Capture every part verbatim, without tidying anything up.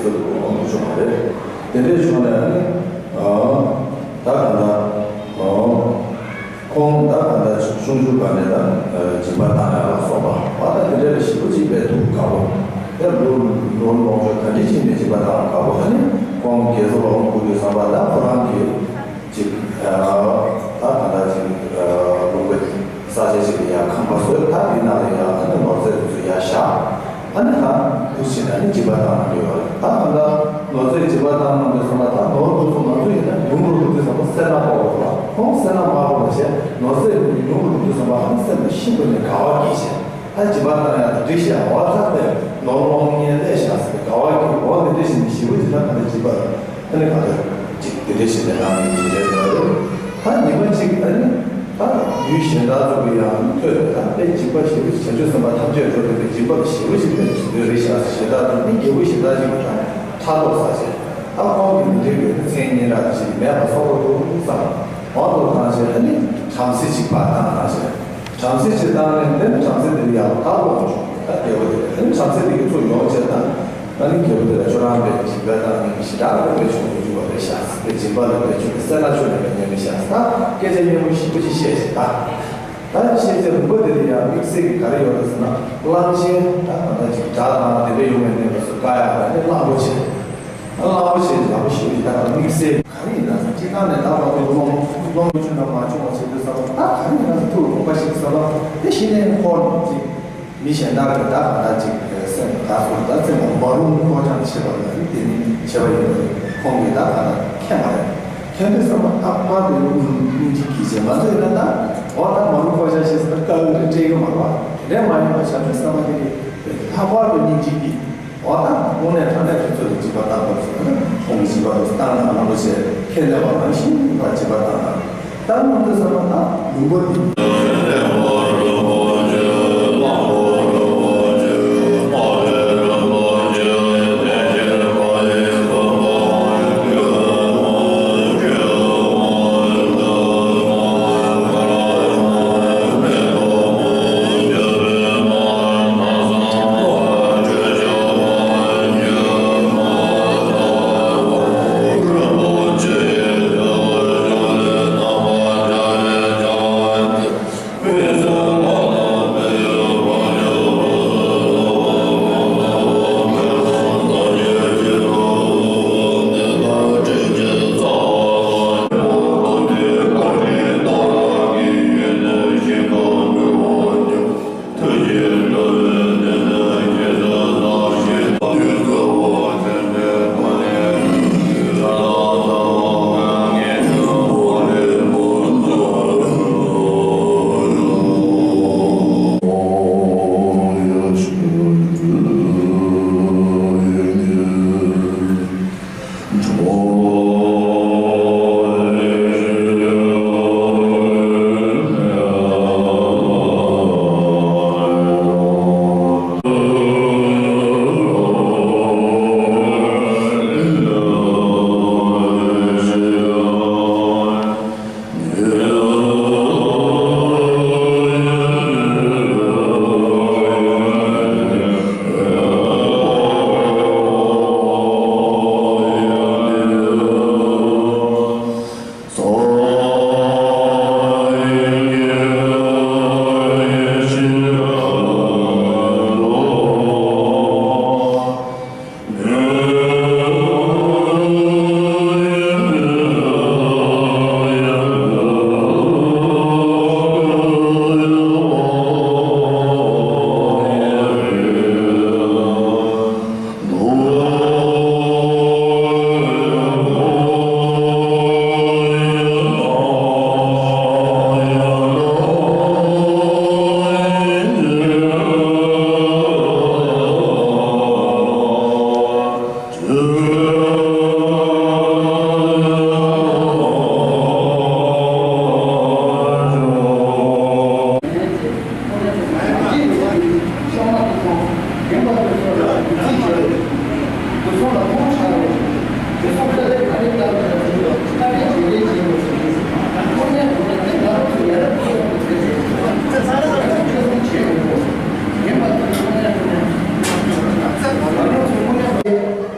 དགོས་དགོས་མང་དུ་བྱུང་བ་རེད། དེ་འདྲའི་བྱུང་ནས་ཨ་ནི་ཨ་ད་ག་ད་ཨ་ཁོང་ད་ག་ད་ཆུང་ཆུང་སྒང་ནས་ད་སྦྱིན་པ་བཏང་ཡག་ལ་སོགས་པ་བ་ད་དེ་འདྲའི་ཞེ་པོ་ཅིག་དཔེ་ཐུགས་དགའ་པོ། དེ་ལོ་ལོ་ལོངས་སྤྱོད་ག་འདྲ་ཅིག་ནས་སྦྱིན་པ་བཏང་དགའ་པོ། ཨ་ནི་ཁོང་རྒྱལ་ཚོགས་ལ་འོང་དགོས་དུས་ཙམ་པ་ད་ཁོ་རང་གིས་ཅིག་ཨ་ད་ག་ད་ཅིག་ཨ་ལུང་པའི་ས་ཆ་ཞིག་ལ་ཡར་ཁང་པ་བཟོས། ད་དེའི་ནང་ལ་ཡར་ཨ་ནི་ནོར་རྫས་དེ་ཚོ་ཡར་བཞག་ཨ་ནི་ད་འདུག་བྱས་ནས་ཨ་ནི་སྦྱིན་པ་བཏང་གནང་གི་ཡོད་རེད། ད་གང་ལྟར་ནོར་རྫས་སྦྱིན་པ་བཏང་གནང་དུས་ཙམ་པ་ད་ནོར་དེ་ཚོ་ང་ཚོ་ཡིན་ན་ཉུང་རུ་འགྲོ་དུས་ཙམ་པ་སེར་སྣ་ཕོག་གི་རེད་པ། ཁོང་སེར་སྣ་མ་ཕོག་པ་བྱས་ནོར་རྫས་ཉུང་རུ་འགྲོ་དུས་ཙམ་པ་ཨ་ནི་སེམས་ལ་ཤིན་ཏུ་ནས་དགའ་བ་སྐྱེས་བྱས། ད་སྦྱིན་པ་བཏང་ཡག་དེ་འགྲིག་ཤག་འོ་ཙག་པས་ནོར་སློང་མཁན་སླེབས་ཤག་ཟེར་དགའ་བ་སྐྱེས། འོ་དེ་འདྲ་ཞིག་ནས་ཞེ་པོ་ཅིག་ད་ག་ནས་སྦྱིན་པ་ཨ་ནི་ག་ཚོད་ཅིག་དེ་འདྲ་ཞིག་ནས་གནང་མཁན་ཅིག་རེད་འདུག་ད་ཉི་མ་གཅིག་ཨ་ནི་ད་ཡུལ་གཞན་དག་ཚོ་གི་ཡང་ཐོས་ད་དཔེ་སྦྱིན་པ་ཞེ་པོ་ཅིག་བྱང་ཆུབ་སེམས་དཔའ་ཐམས་ཅད་འགྲོ་བསྡད་པའི་སྦྱིན་པ་ཞེ་པོ་ཅིག་དཔེ་ཡོད་རེད་ཤག་གཞན་དག་ཚོ་མི་རྒྱལ་པོ་གཞན་དག་ཅིག་གི་ད་ཕྲག་དོག་ཟ་བྱས། ད་ཁོང་གི་མི་འགྲིག་པའི་མཚན་སྙན་གྲགས་ཅིག་མེད་པ་བཟོ་དགོས་འདུག་བསམ། འོ་དེ་བཏང་བྱས་ཨ་ནི་བྲམ་ཟེ་གཅིག་ཕར་བཏང་བཏང་བྱས། བྲམ་ཟེ་གཅིག་བཏང་ནས་དེ་ནས་བྲམ་ཟེ་དེ་ལ་ཡང་བདག་པོ་ཡོང་བྱུང་། ད་རྒྱལ་པོ་དེ་ལ་ཨ་ནི་བྲམ་ཟེ་དེ་གི་ཚུར་ཡོང་བྱས་ད། ཨ་ནི་རྒྱལ་པོ་དེ་ལ་ཁྱོད་རང་པའི་སྦྱིན་པ་བཏང་མཁན་གྱི་ཞེ་དྲག་པའི་ཆུང་དུ་འཇུག་པ་རེད་ཤག་པའི་སྦྱིན་པ་ལ་པའི་ཆུང་གི་སེར་སྣ་ཆུ་ལ་པའི་ཉན་མི་ཤག་ད་སྐད་ཆ་སྙན་པོ་ཞེ་པོ་ཅིག་བཤད་ཤག་ད་ད་བཤད་ཚེ་ལུང་པ་དེ་ལ་ཡང་དམིགས་བསལ་གྱི་ག་རེ་ཡོད་རེད་ཟེར་ན། གླང་ཆེན་ད་གང་ལྟར་ཅིག་དགྲ་དང་དེ་འདྲ་ཡོང་བའི་གནས་སྐབས་སུ་བཀག་ཡག་ལ་ནི་གླང་པོ་ཆེ། གླང་པོ་ཆེ་ཡག་པོ་ཞེ་པོ་ཅིག་ད་ག་དམིགས་བསལ་ག་རེ་ཡིན་ན་སྤྱིར་བཏང་ནས་ད་བར་དུ་སློང་སློང་བྱུང་དང་མ་བྱུང་བ་བྱེད་དུས་ཙམ་པ་ད་ག་རེ་ཡིན་ན་ཐུགས་ལ་དགོངས་པ་བཞེས་ཙམ་པ་དེ་གཞི་ནས་ཁོ་ཅིག་མི་གཞན་དག་གིས་ད་ག་ད་ཅིག་སེམས་ད་སོ་ད་སེམས་ལ་མ་རུང་ཁོག་ཅང་བྱེད་པ་ལ་དེ་ནི་བྱེད་པ་ཡིན་པ་རེད། ཁོང་གིས་ད་ག་ད་མཁྱེན་པ་རེད། མཁྱེན་དུས་ཙམ་པ་ད་ཕར་དུ་སྙིང་སྙིང་རྗེ་སྐྱེས་བྱས། ང་ཚོ་ཡིན་ན་ད་འོ་ད་མ་རུང་ཁོག་ཅང་བྱེད་ཟེར་ན་དཀའ་ངལ་རེ་འཕྲད་ཀྱི་མ་རེད་པ། དེ་འདྲ་མ་ཡིན་པ་བྱ་དུས་ཙམ་པ་དེ་ནི་ལྷག་པར་དུ་སྙིང་རྗེ་སྐྱེས། འོ་ད་དངོས་གནས་དྲང་གནས་ཁྱེད་ཚོ་ལ་སྦྱིན་པ་བཏང་དགོས་ཟེར་ན་ཁོང་གིས་སྦྱིན་པ་བཏང་ན་ལྷག་པ་བྱས་ཁས་ལེན་པ་ནང་བཞིན་ད་སྦྱིན་པ་བཏང་ན། ད་ང་ཚོ་བསམ་པ་ད་ལུང་པ་འདི།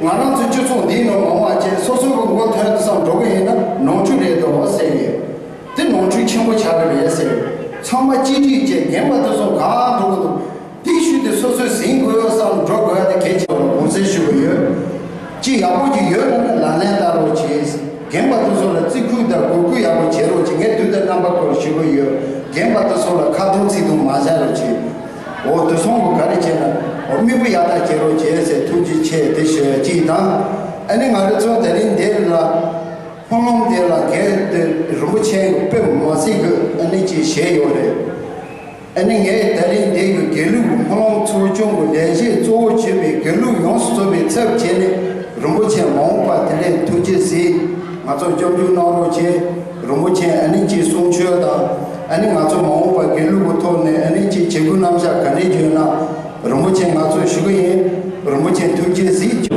ང་རང་ཚོ་ ཚོགས་འདིའི་ནང་མང་བ་བྱས་སོ་སོའི་གི་མགོ་ཐོན་དུ་སང་འགྲོ་གི་ཡིན་ན་ནོར་འཁྲུལ་རེད་འདུག་ཟེར་ཡོད། དེ་ནོར་འཁྲུལ་ཆེན་པོ་ཆགས་ཀྱི་རེད་ཟེར། ཚང་མ་གཅིག་སྒྲིལ་བྱས་རྒན་པ་དེ་ཚོ་ག་འགྲོ་གི་འདུག་དེའི་ཤུལ་དེ་སོ་སོའི་ཟིན་དགོས་ཡོད་བསམ་འགྲོ་དགོས་ཡ་དེ་གལ་ཆེ་བ་དགོངས་སེལ་ཞུ་གི་ཡོད། ཅི་ཡག་པོ་ཅིག་ཡོད་ན་ནི་ལག་ལེན་བསྟར་རོགས་གྱིས། རྒན་པ་དེ་ཚོ་ལ་བརྩི་བཀུར་དང་གུས་བཀུར་ཡག་པོ་བྱེད་རོགས་གྱིས། ངས་དུས་དང་རྣམ་པ་ཀུན་ཞུ་གི་ཡོད། རྒན་པ་དེ་ཚོ་ལ་ཁ་ཐུག་ཚིག་ཐུག་མ་བྱ་རོགས་གྱིས། འོ་དེ་སོང་གི་ག་རེ་བྱས་ན་འོ་མིག་དཔེ་ཡག་ཐག་བྱེད་རོགས་བྱས་ཟེར་ཐུགས་རྗེ་ཆེ་དེ་ཞུ་ཡ་གཅིག་དང་། ཨ་ནི་ང་རང་ཚོ་དེ་རིང་འདིར་ལ། སྨོན་ལམ་དེ་ལ་གལ་ཏེ་རིན་པོ་ཆེ་དཔེ་མ་སྲིད་གི་ཨ་ནི་ཅིག་བཞེས་ཡོད་རེད། ཨ་ནི་ངས་ད་རིང་འདི་གི་དགེ་ལུགས་ཀྱི་སྨོན་ལམ་ཚོགས་ཆུང་གི་ལས་བྱེད་གཙོ་བོ་བྱས་པའི་དགེ་ལུགས་ཡོངས་སུ་རྫོགས་པའི་ཚབ་བྱས་ནས་རིན་པོ་ཆེ་མ་འོངས་པ་དེ་ལས་ཐུགས་རྗེ་གཟིགས། ང་ཚོ་སྐྱབས་འཇུག་གནང་རོགས་བྱས། རིན་པོ་ཆེ་ཨ་ནི་ཅིག་གསུང་ཆོས་དང་ཨ་ནི་ང་ཚོ་མ་འོངས་པ་དགེ་ལུགས་ཀྱི་ཐོག་ནས་ཨ་ནི་ཅིག་བྱེད་དགོས་རྣམ་གཞག་ག་འདྲས་བརྗོད་ན། རིན་པོ་ཆེ་ང་ཚོས་ཞུ་གི་ཡིན། རིན་པོ་ཆེ་ཐུགས་རྗེ་གཟིགས།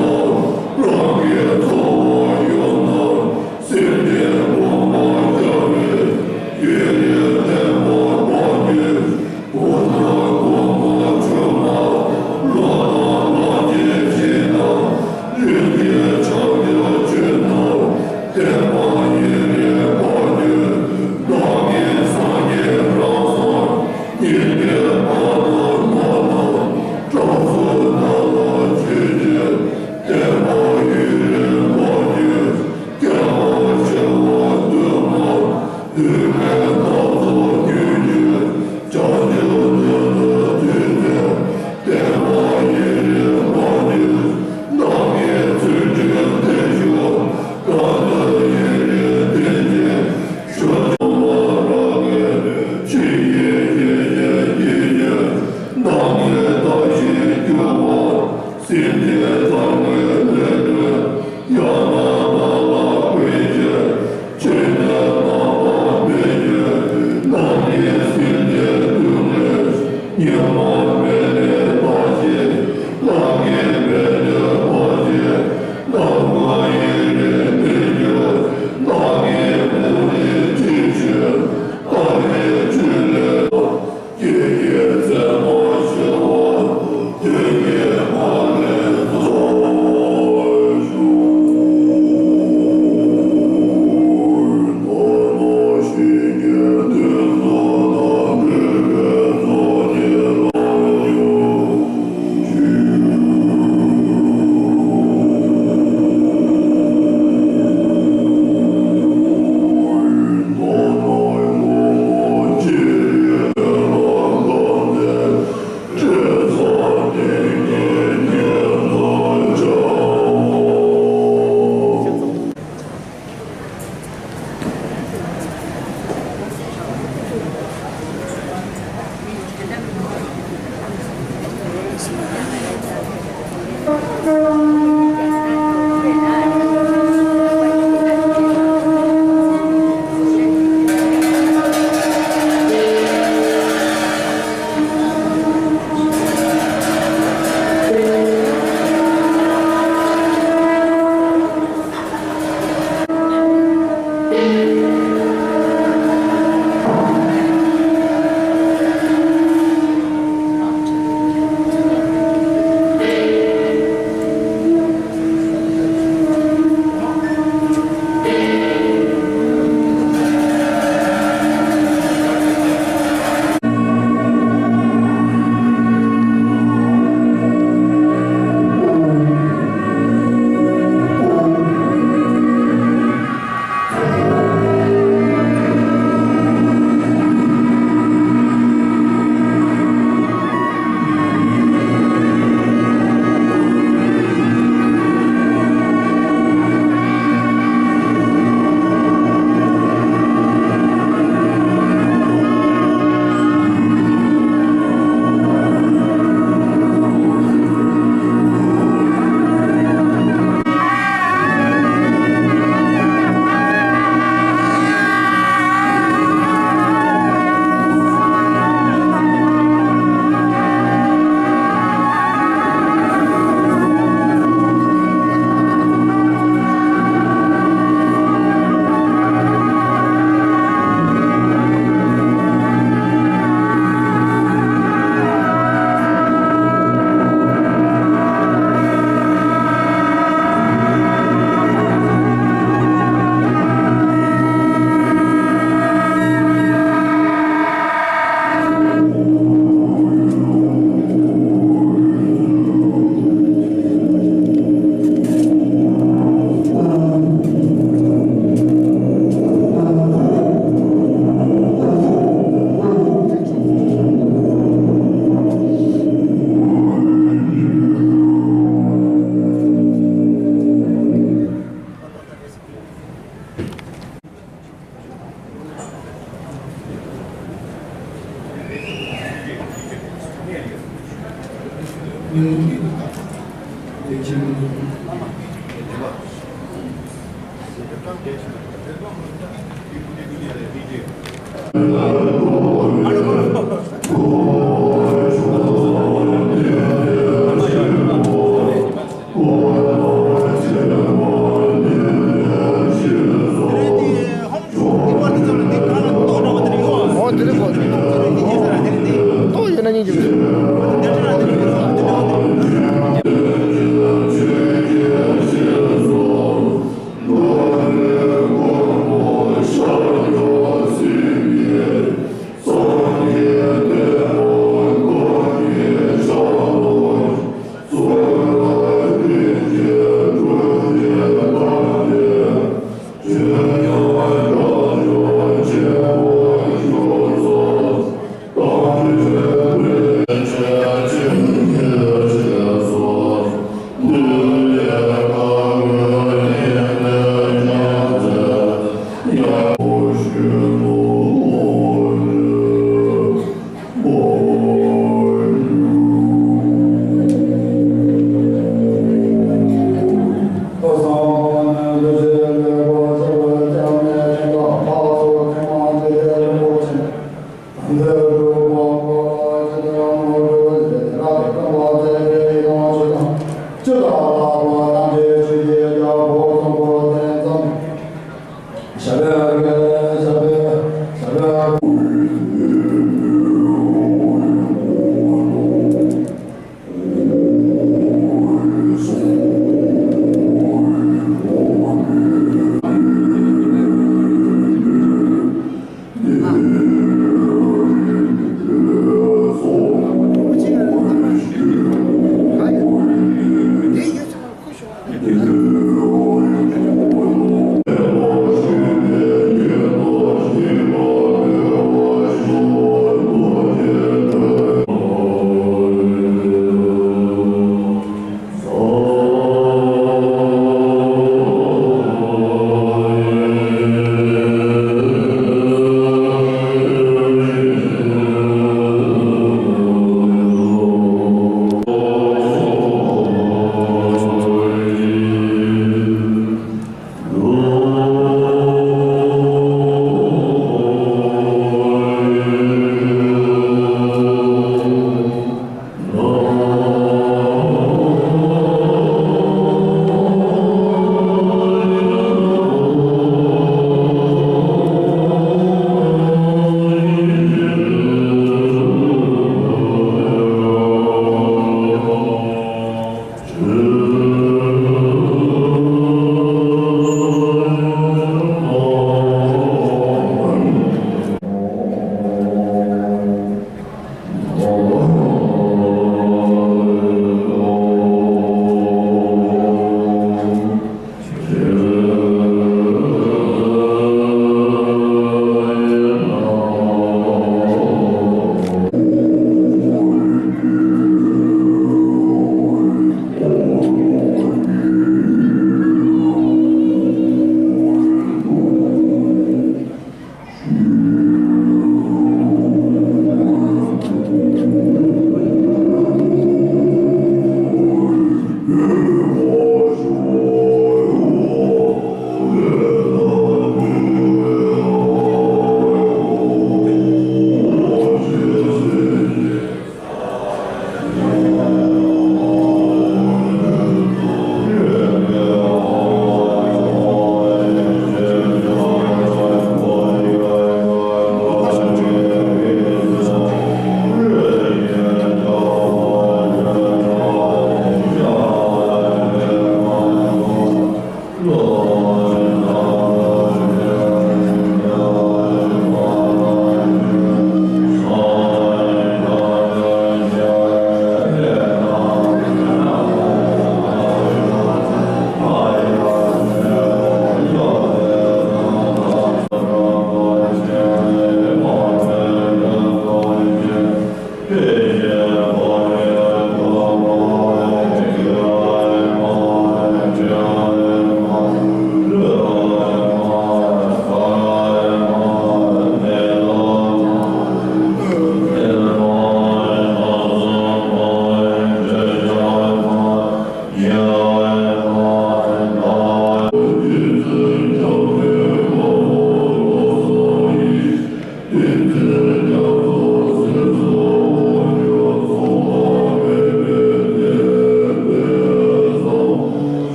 འོ་དེ་རེད་གོ། ཏོ་ཡོད་ན་སྙིང་རྗེ་མི་འདུག་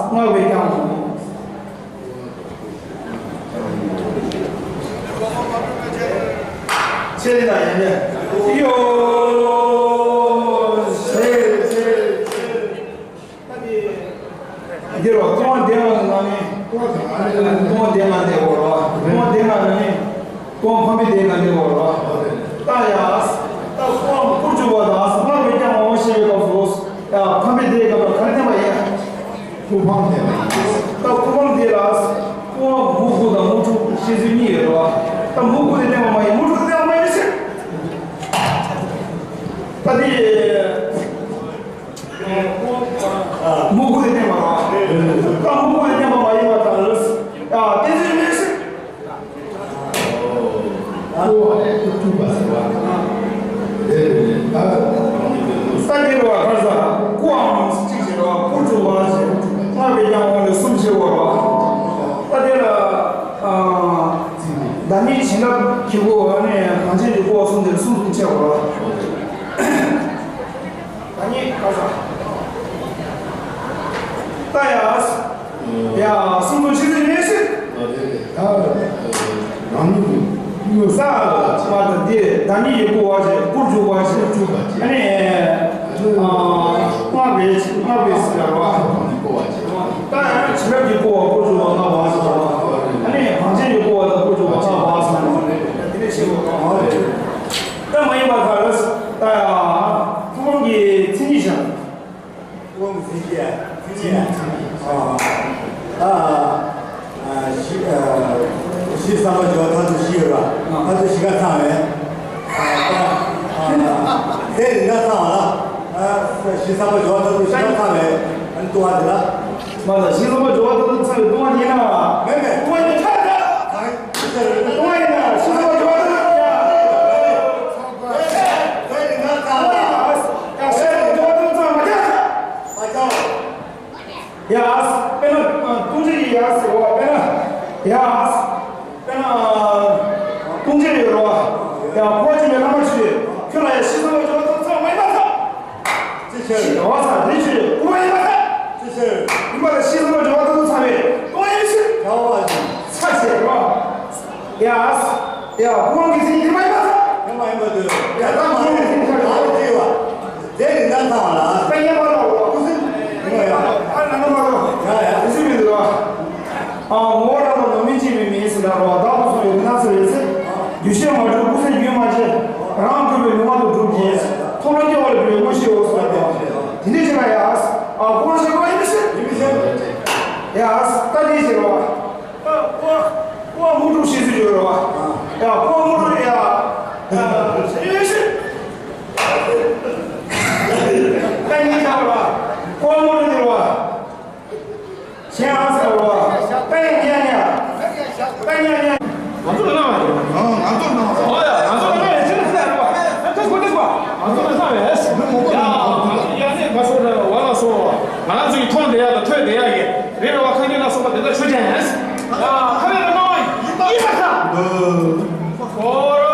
སྔགས་པས་ཀྱང་། ཆེ་ལ་ཡིན་ནས་ཡོ། ཆེ་ཆེ་ཆེ། ད་དེ། འདིར་བ་སྟོང་པ་སྡེ་ལྔ་ནང་ནས། སྟོང་པ་སྡེ་ལྔ་སྡེ་བོར་བ། སྟོང་པ་སྡེ་ལྔ་ནང་ནས། སྟོང་པ་ཕམ་པའི་སྡེ་ལྔ་སྡེ་བོར་བ། ད་ཡ། ད་སྟོང་པ་ཁུར་ཆུ་བ་དང་སྔགས་པས་ཀྱང་འོ་ཞེས་པའི་སྐབས་སུ། ཡ་ཕམ་པའི་སྡེ་སྐབས་ལ་ག་རེ་བསྟན་པ་ཡིན། ཁུར་ཕམ་སྡེ་ལ་ཡིན། ད་ཁུར་ཕམ་སྡེ་ལ། སྟོང་པ་མུ་ཁུ་དང་མུ་ཁྲུ་ཤེས་ཚུལ་གཉིས་ཡོད་རེད་བ། ད་མུ་ཁུ་དེ་བསྟན་པ་མ་ཡིན། མུ་ཁྲུ་དེ་བསྟན་པ་མ་ཡིན་ཟེར། ད་དེ། མུ་གུ་དེ་བསྟན་པ་རེད། ད་མུ་གུ་དེ་བསྟན་པ་མ་ཡིན་པ་དང་། ཡ་བསྟན་ཚུལ་མེད་ཟེར། ས་དེ་རུ་བ་གར་ས་སྐུའམ་གཅིག་བྱེད་རོགས། སྐུ་བཅུག་པ་བྱེད། སྔགས་པས་ཀྱང་འོ་ནས་གསུམ་བྱེད་དགོས་རོགས། ད་དེ་ལ་བདག་ཉིད་བྱིན་རླབས་ཀྱི་སྐུ་ཨ་ནི་གངས་ཅན་གྱི་སྐུ་བ་གསུམ་དེ་གསུམ་གསུམ་བྱེད་དགོས་རོགས། ད་ནི་ཁ་ས། ད་ཡ། ཡ་སུམ་ཅུ་ཆིག་སྟོང་ཉི་ཤུ། ད་རང་ཉིད་ཀྱི་ས་ཅི་མ་ད་འདི་ད་ནི་ཡི་གུ་བ་ཞེས་སྐུར་འཇུག་པ་ཞེས་བཅུག་པ་ཅེས། ཨ་ནི་སྔགས་པའི་སྔགས་པའི་སི་ལ་བ། ད་ཡང་བྱིན་རླབས་ཀྱི་སྐུ་བ་སྐུར་འཇུག་པ་སྔགས་པ་ཟེར་བ། ཨ་ནི་གངས་ཅན་གྱི་སྐུ་བ་དང་སྐུར་འཇུག་པ་སྔགས་པ་ཟེར་བ། དེ་ནས་ཤེས་དགོས་པ་རེད། ད་མ་ཡིན་པ་ག་རེ་ཟེར། ད་ཡང་ཐུགས་དགོངས་ཀྱི་མཚན་ཉིད་བཞག་ཐུགས་དགོངས་ཀྱི་མཚན་ཉིད། མཚན་ཉིད། ཨ། ཨ། ཨ། ཞི། ཨ། ཞི་བསམ་པ་སྦྱོར་བ་མཐར་ཐུག་ཞི་ཡོད་པ། མཐར་ཐུག་ཞི་ཁ་ཚང་བས། ཨ། ཨ། དེ་རིང་ཁ་ཚང་བ་ལ། ཨ། ཞི་བསམ་པ་སྦྱོར་བ་མཐར་ཐུག་ཞི་ཁ་ཚང་བས། ཨ་ནི་ལྟུང་བ་དེ་ལ། མ་ལ་ཞི་བསམ་པ་སྦྱོར་བ་མཐར་ཐུག་ཚང་བའི་ལྟུང་བ་ཡིན་ན། མེད་མེད། ལྟུང་བ་ཡིན་ན་ཆགས་ཆགས། ལྟུང་བ་ཡིན་ན་ཞི་བསམ་པ་སྦྱོར་བ་མཐར་ཐུག་ཡ། ཡ། ཡ། ཞི་བསམ་པ་སྦྱོར་བ་མཐར་ཐུག་ཚང་མ་ཆགས་ཆགས། མ་ཆགས། ཡ། དཔེར་ན་ལྟུང་བྱེད་ཀྱི་ཡ་ཟེར་བ་དཔེར་ན། ཡ། དཔེར་ན་ལྟུང་བྱེད་ཡོད་རེད་བ། ཡ་ཁོ་ཅི་མེད་ལྷ་མ་ཆུ། ཁྱོད་ལ་ཡ་ཞི་བསམ་པ་སྦྱོར་བ་ཚང་མ་ཡིན་པ་ཚང་། ཅི་ཕྱིར། ཞི་བ་ཚང་དེ་ཕྱིར་སྐུར་བ་ཡིན་པ་ཚང་། ཅི་ཕྱིར། ཡིན་པ་ལ་ཞི་བསམ་པ་སྦྱོར་བ་ཚང་མ་ཡིན་པ་ཚང་། ཡ། ཡ། ཁོང་གི་ཚིག་ཉི་མ་ཡིན་པ་ཚང་། ཉི་མ་ཡིན་པ་དུ། ཡ་ད་མ་ཡིན་ཚིག་ཉི་མ་ཡིན་པ། དེ་རིང་ད་ཚང་ལ། ད་ཉན་པ་ལ་འོ། ཀུ་སི། ཉི་མ་ཡ། ཨ་ན་ན་མ་རོ། ཡ་ཡ། དེ་སུ་མི་འདུག་ཨ། ཨ་ངོ་བོ་རང་ལ་ནོར་མིན་གཅིག་པའི་མིང་ཟེར་ན་རོ། བདག་པོ་སོང་བའི་ན་ཚ་རེད་ཟེར། འདུ་ཤེས་མ་གྲུབ་ཀུ་སེ་རྒྱུན་མ་ཆད། རང་གུས་པའི་ནུས་པ་དུ་གྲུབ་ཀྱིས། ཐོབ་ལམ་སྐྱེ་བ་ལ་འབད་བའི་དངོས་གཞི་འོ་ཟེར་རོ། དེ་འདྲ་བྱས་ན་ཡ། ཨ་ཁོང་ཞེས་པ་ཡིན་མི་ཤེས། ཡིན་མི་ཤེས། ཡ། ད་དེ་ཟེར་རོ། ཀོ་ཀོ་མུ་ཏུ་ཤེས་སུ་ཡོད་རེད་བ། ཡ་ཀོ་མུ་ཏུ་ཡ། ཡ་ཤེས་ཡོད་ཤེས། ད་ཉིད་ཆགས་རེད་བ། ཀོ་མུ་ཏུ་དེ་རེད་བ། གཞན་ཨང་ས་རེད་བ། ད་ཉ་ཉ། ད་ཉ་ཉ། ང་ཚོ་ལ་གནང་བ་རེད། ང་ཚོ་ལ་གནང་བ་རེད། ཨོ་ཡ། ང་ཚོ་ལ་གནང་བ་རེད། ང་ཚོ་ལ་གནང་བ་རེད། ང་ཚོ་ལ་གནང་བ་རེད། ཡ། ཡ་ནས་ང་ཚོ་ལ་བ་ལ་སོ། ང་རང་ཚོ་ཡི་མཐོང་བསྡད་ཡ་དང་ཐོས་བསྡད་ཡ་གི་རེད་རེད་བ། ཁ་ཉན་ལ་སོགས་པ་དེ་འདྲ་ཆོས་ཅན། ཡ། ཁ་མེད་པ་སྣང་བ་ཡིན་པ་ཁ། ཨོ།